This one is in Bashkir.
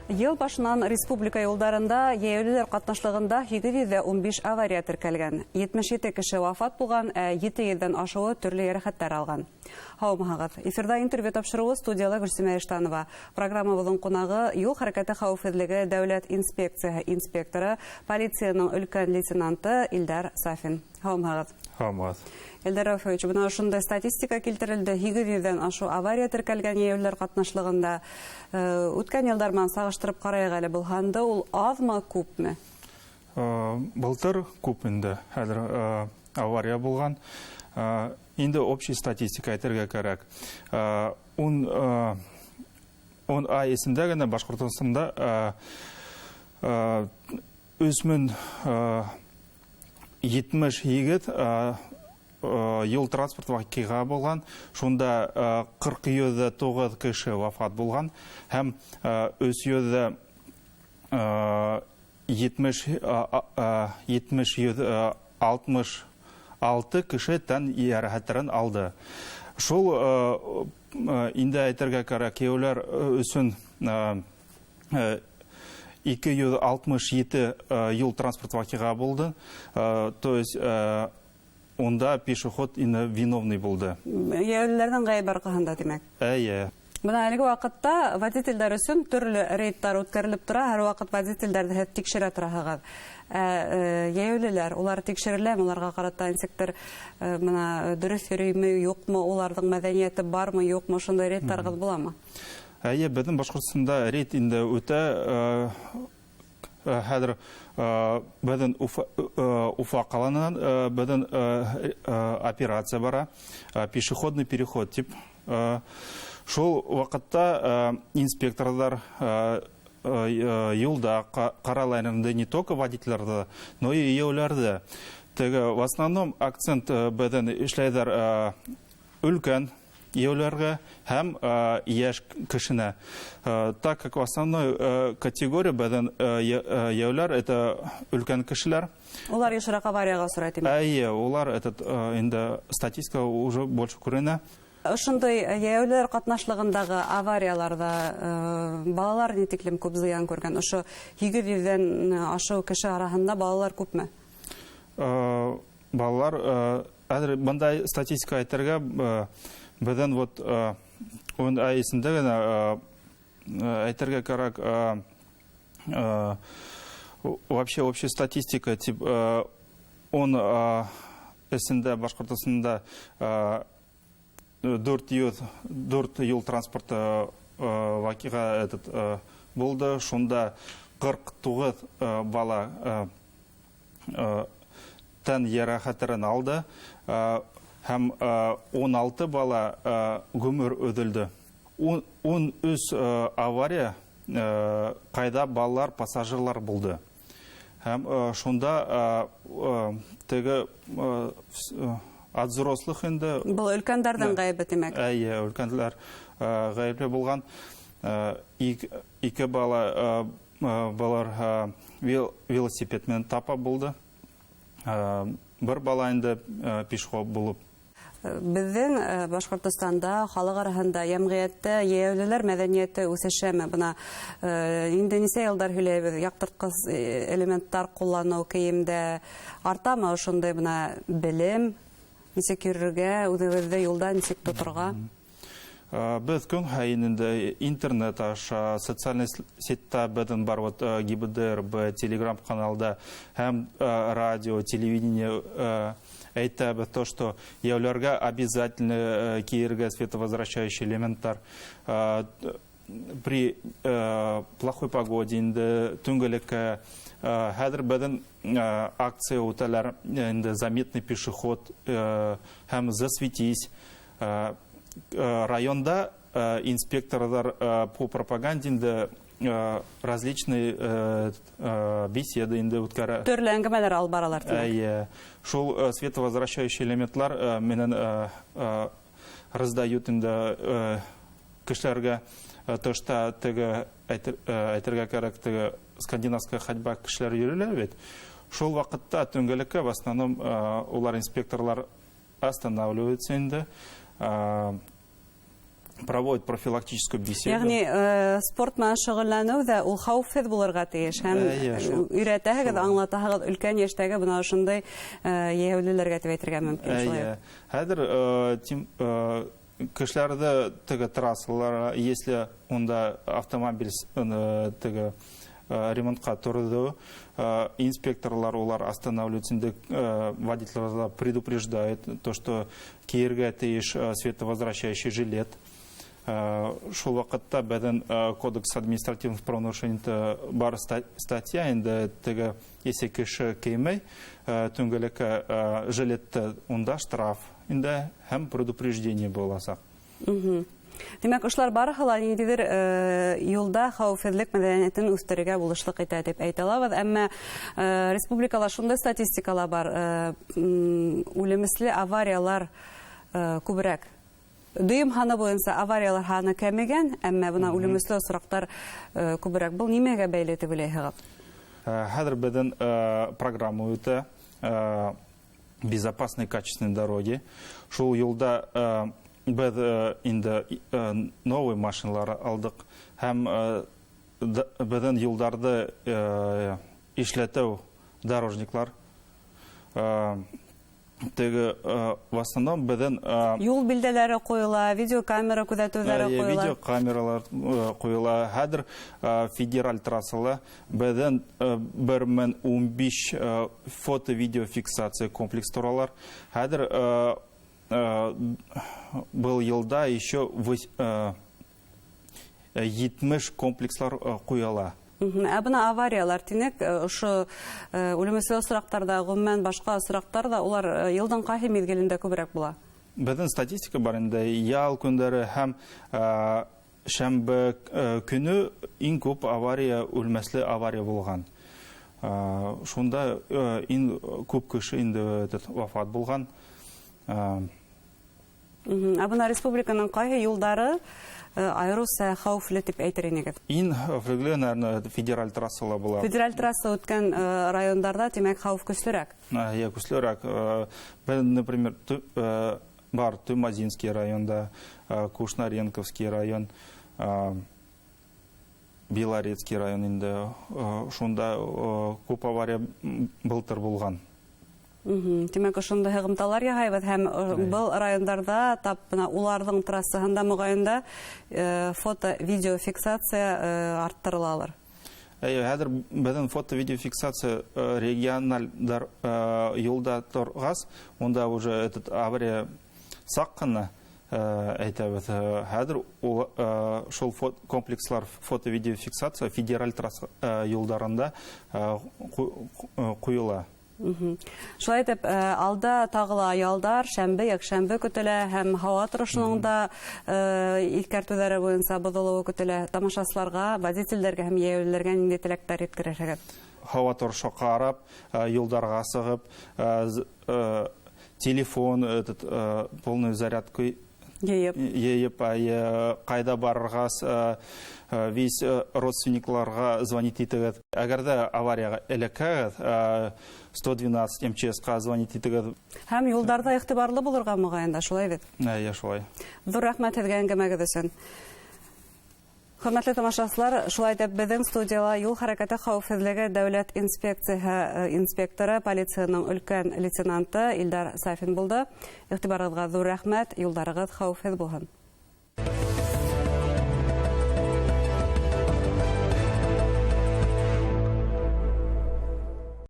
Йыл башынан республика юлдарында йәйәүлеләр ҡатнашлығында 815 авария теркәлгән. 77 кеше вафат булған, ә 700-дән ашыуы төрлө йәрәхәттәр алған. Һаумыһығыҙ. Эфирҙа «Интервью» тапшырыуы, студияла Гөлсимә Иштанова. Программабыҙҙың ҡунағы юл хәрәкәте хәүефһеҙлеге дәүләт инспекцияһы инспекторы, полицияның өлкән лейтенанты Илдар Сафин. Һаумыһығыҙ. Һаумыһығыҙ. Илдар Рауфович, бына ошондай статистика килтерелде. 800-ҙән ашыу авария теркәлгән йәйәүлеләр ҡатнашлығында. Үткән йылдар менән сағыштырып ҡарайыҡ әле, был һанды, ул аҙмы, күпме? Былтыр күп инде хәҙер авария булған. Инде общий статистика әйтергә кәрәк. 10 ай эсендә генә Башҡортостанда 3070 егет юл транспорт ваҡиға булған, шунда 49 кеше вафат булған һәм 370 70 66 кеше тән йәрәхәттәрен алды. Шул инде әйтергә кәрәк, йәйәүлеләр өсөн 267 юл транспорт ваҡиға булды. То есть унда пешеход инде виновный булды. Йәйәүлеләрҙең ғәйебе арҡаһында, тимәк. Эйе. Бына әлеге ваҡытта водителдәр өсөн төрлө рейдтар үткәрелеп тора, һәр ваҡыт водителдәрҙе һеҙ тикшерә тораһығыҙ. Ә йәйәүлеләр, улар тикшереләме, уларға ҡарата нисектер, бына дөрөҫ йөрөймө, юҡмы, уларҙың мәҙәниәте бармы, юҡмы, ошондай рейдтарығыҙ буламы? Эйе, беҙҙең Башҡортостанда рейд инде үтә, хәҙер беҙҙең Уфа ҡаланынан беҙҙең операция бара, пешеходный переход тип. Шул ваҡытта инспекторҙар юлда ҡаралар инде не только водителдәрҙе, но и йәйәүлеләрҙе. Теге в основном акцент беҙҙең эшләйҙәр өлкән йәйәүлеләргә һәм йәш кешенә. Так как в основной категория беҙҙең йәйәүлеләр это өлкән кешеләр. Улар йышыраҡ аварияға осрай, тимәк. Эйе, улар этот инде статистика уже больше күренә. Ошондай йәйәүлеләр ҡатнашлығындағы аварияларҙа балалар ни тиклем күп зыян күргән? Ошо 800-ҙән ашыу кеше араһында балалар күпме? Балалар, хәҙер бындай статистика әйтергә, беҙҙең вот 10 ай эсендә генә әйтергә кәрәк, вообще общая статистика тип 10 эсендә Башҡортостанда 404 юл транспорты ваҡиға этот булды, шунда 49 бала тән йәрәхәттәрен алды һәм 16 бала ғүмер өҙөлдө. 13 авария ҡайҙа балалар, пассажирлар булды. Һәм шунда теге от взрослых инде. Был өлкәндәрҙең ғәйебе, тимәк. Эйе, өлкәндәр ғәйепле булған. Ике бала балалар велосипед менән тапап булды. Бер бала инде пешеход булып. Беҙҙең Башҡортостанда халыҡ араһында, йәмғиәттә йәйәүлеләр мәҙәниәте үҫешәме? Бына инде нисә йылдар һөйләйбеҙ, яҡтыртҡыс элементтар ҡулланыу кейемдә артамы ошондай бына белем, нисек йөрөргә, үҙегеҙҙе юлда нисек тоторға? Беҙ көн һайын инде интернет аша, социальный сетьта беҙҙең бар вот ГИБДРБ, телеграм-каналда һәм радио, телевидение әйтәбеҙ то, что йәйәүлеләргә обязательно кейергә световозвращающий элементтар. При плохой погоде инде төнгөлөккә хәҙер беҙҙең акция үтәләр инде «Заметный пешеход» һәм «Засветись». Районда инспекторҙар по пропаганде инде различные беседы инде үткәрә. Төрлө әңгәмәләр алып баралар, тимәк. Эйе. Шул световозвращающий элементлар менән раздают инде кешеләргә. Тышта теге әйтергә кәрәк, теге скандинавская ходьба кешеләр йөрөлә бит. Шул ваҡытта төнгөлөккә в основном улар инспекторлар останавливаются инде. Проводит профилактическую беседу. Ягъни спорт менән шөғөлләнеү ҙә ул хәүефһеҙ булырға тейеш һәм өйрәтәһегеҙ, аңлатаһығыҙ өлкән йәштәге бына ошондай йәйәүлеләргә тип әйтергә мөмкин. Шулай. Хәҙер кешеләрҙе теге трассалар, если унда автомобиль теге ремонтҡа торҙо, инспекторлар улар останавливаются, инде водительләрҙе предупреждают, то, что кейергә тейеш световозвращающий жилет. Шул ваҡытта беҙҙең кодекс административных правонарушений бар статья, инде теге, если кеше кеймәй түңгәләккә жилетты, унда штраф инде һәм предупреждение буласаҡ. Тимәк, ошолар барыһы ла ниндәйҙер юлда хәүефһеҙлек мәҙәниәтен үҫтерергә булышлыҡ итә тип әйтә алабыҙ. Әммә республикала шундай статистикала бар, үлемесле авариялар күберәк. Дөйөм һаны буйынса авариялар һаны кәмегән, әммә бына үлемесле осраҡтар күберәк. Был нимәгә бәйле тип уйлайһығыҙ? Хәҙер беҙҙең программа үтә, безопасные качественные дороги. Шул юлда беҙ инде новый машиналар алдыҡ һәм беҙҙең юлдарҙы эшләтеү дорожниклар. Теге в основном беҙҙең юл билдәләре ҡуйыла, видеокамера күҙәтеүҙәре ҡуйыла. Видеокамералар ҡуйыла. Хәҙер федераль трассала беҙҙең 1015 фото-видеофиксация комплекс торалар. Хәҙер был йылда еще 70 комплекслар ҡуйыла. Ә бына авариялар тинек, ошо үлемесле осраҡтарда, ғөмүмән башҡа осраҡтарҙа улар йылдың ҡайһы миҙгелендә күберәк була? Беҙҙең статистика бар инде, ял көндәре һәм шәмбе көнө иң күп авария, үлмәсле авария булған. Шунда иң күп кеше инде вафат булған. Ә бына республиканың ҡайһы юлдары айырыуса хәүефле тип әйтер инегеҙ? Иң хәүефле, наверное, федераль трассала була. Федераль трасса үткән райондарҙа, тимәк, хәүеф көслөрәк? Иә, көслөрәк. Беҙ, например, бар Туймазинский районда, Кушнаренковский район, Белорецкий район инде. Шунда күп авария былтыр булған. Тимәк, ошондай һығымталар яһайбыҙ һәм был райондарҙа тап бына уларҙың трассаһында моғайында фото-видеофиксация арттырылалыр. Әйе, хәҙер беҙҙең фото-видеофиксация региональ юлда торғас, унда уже этот авария саҡ ҡына әйтәбеҙ. Хәҙер шул комплекслар фото-видеофиксация федераль трасса юлдарында ҡуйыла. Шулай итеп, алда тағы ла ялдар, шәмбе, йәкшәмбе көтөлә һәм һауа торошоноң да иҫкәртеүҙәре буйынса боҙолоуы көтөлә. Тамашасыларға, водителдәргә һәм йәйәүлеләргә ниндәй теләктәр еткерерһегеҙ? Һауа торошо ҡарап, юлдарға сығып, телефон, этот, полную зарядку йыйып, ҡайҙа барырға, весь родственникларға звонить итегеҙ. Әгәр ҙә аварияға эләкһәгеҙ, 112 МЧС-ҡа звонить итегеҙ. Һәм юлдарҙа иғтибарлы булырға моғайын да, шулай бит? Эйе, шулай. Ҙур рәхмәт һеҙгә әңгәмәгеҙ өсөн. Хөрмәтле тамашасылар, шулай итеп беҙҙең студияла юл хәрәкәте хәүефһеҙлеге дәүләт инспекцияһы инспекторы, полицияның өлкән лейтенанты Илдар Сафин булды. Иғтибарығыҙға ҙур рәхмәт, юлдарығыҙ хәүефһеҙ булһын.